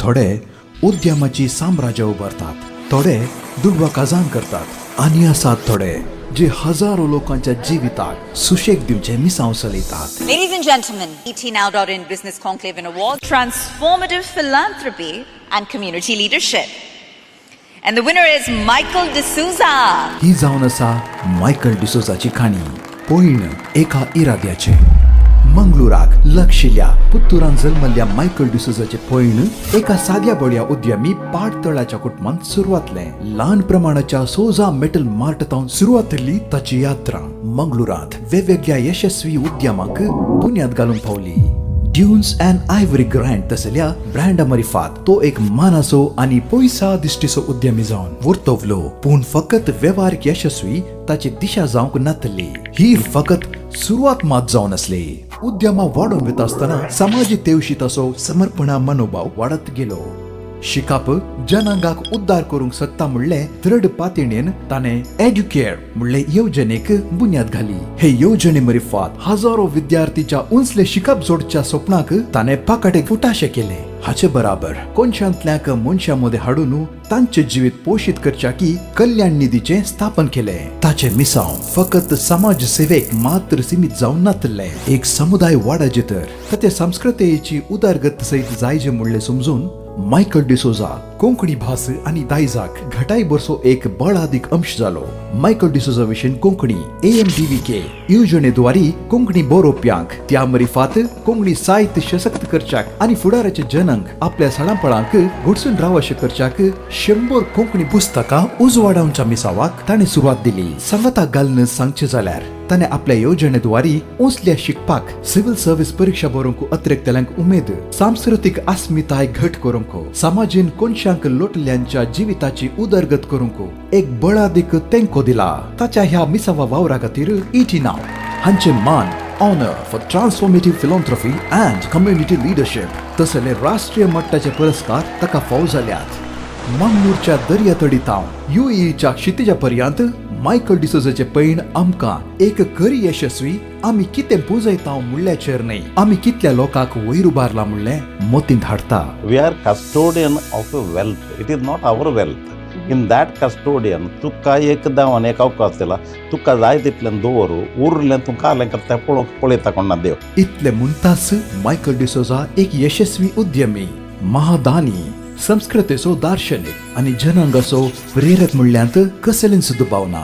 थोडे उद्यमाची साम्राज्य उबारतात, थोडे दुडवा काजान करतात आनी आसात थोडे जे हजारो लोकांच्या जिविताक सुशेग दिवचे मिसांव चलयतात. Ladies and gentlemen, ETNow.in Business Conclave and Award, Transformative Philanthropy and Community Leadership. And the winner is Michael D'Souza. ही जावन आसा मायकल डिसोजाची काणी, पयण एका इराद्याचे. मंगळुराक लक्षिल्या पुत्तुरान जल्मल्ल्या मायकल डिसोजाचे पयण एका साद्या बळ्या उद्यमी पाटतळाच्या कुटुंबांत सुरवातलें. ल्हान प्रमाणाच्या सोजा मेटल मार्टतावन सुरवात ताची यात्रा मंगळुरांत वेगवेगळ्या यशस्वी उद्यमाक बुन्याद घालूंक पावली. ड्युन्स अँड आयव्हरी ग्रँड तसल्या ब्रँडा मरिफात तो एक मानाचो आनी पयसा दिश्टीचो उद्यमी जावन वर्तवलो. पूण फकत वेव्हारीक यशस्वी ताची दिशा जावंक नातली. ही फकत सुरवात मात जावन आसली. उद्यमा वाडोवन वता आसतना समाजीक तेवशी ताचो समर्पणा मनोभाव वाडत गेलो. शिकाप जनांगाक उद्धार करूंक शकता म्हणले दृढ पातणेन ताणें एड्युकेअर म्हणले येवजणेक बुन्याद घाली. हे येवजणे मरिफात हजारो विद्यार्थीच्या उंचले शिकप जोडच्या स्वप्नाक ताणें पाकाटे फुटाशे केले. हाचे बराबर कोनशांतल्याक मनशां मदें हाडून तांचे जिवीत पोशीत करच्या की कल्याण निधीचें स्थापन केलें. ताचें मिसांव फकत समाज सेवेक मात्र सीमित जावन नातलें, एक समुदाय वाडाजे तर ताचे संस्कृतेची उदरगत सयत जायजे म्हणलें समजून मायकल डिसोजा कोंकणी भास आनी दायजाक घटाय बरसो एक बळादीक अंश जालो. मायकल डिसोजा विशीं कोंकणी एएमडीव्हीके येवजणेद्वारी कोंकणी बरोवप्यांक त्या मरिफात कोंकणी साहित्य सशक्त करच्याक आनी फुडाराचे जनंक आपल्या सणापळांक घडसून रावशे करच्याक 100 कोंकणी पुस्तकां उजवाडावच्या मिसावाक ताणें सुरवात दिली. सांगाताक घालून सांगचें जाल्यार ताणें आपल्या येवजणेद्वारी उंचल्या शिकपाक, सिव्हिल सर्व्हिस परीक्षा बरोवंक अतिरिक्तल्यांक उमेद, सांस्कृतीक अस्मिताय घट करूंक, समाजीन कोनशांक लोटल्यांच्या जिविताची उदरगत करूंक एक बळादीक तेंको दिला. ताच्या ह्या मिसावा वावरा खातीर इटी नाव हांचे मान Honour for Transformative Philanthropy and Community Leadership तसले राष्ट्रीय मट्टाचे पुरस्कार ताका फाव जाल्यात. मंगळूरच्या दर्यातडी युएईच्या क्षितिजा पर्यंत मायकल डिसोजाचे पैण आमकां एक खरी यशस्वी आमी कितें पुजयता म्हणल्याचेर न्हय, आमी कितल्या लोकांक वयर उबारला म्हणलें मतींत हाडटा. We are custodian of a wealth. It is not our wealth. In that custodian, तुका एक देवान एक अवकाश दिला, तुका जाय तितल्यान दवर, उरलें तुका आलें करता पळोवंक पळयता कोणा देव. इतले म्हणटाच मायकल डिसोजा एक यशस्वी उद्यमी, महादानी, संस्कृतेचो दार्शनिक आनी जनांगाचो प्रेरक म्हणल्यांत कसलेंच दुबाव ना.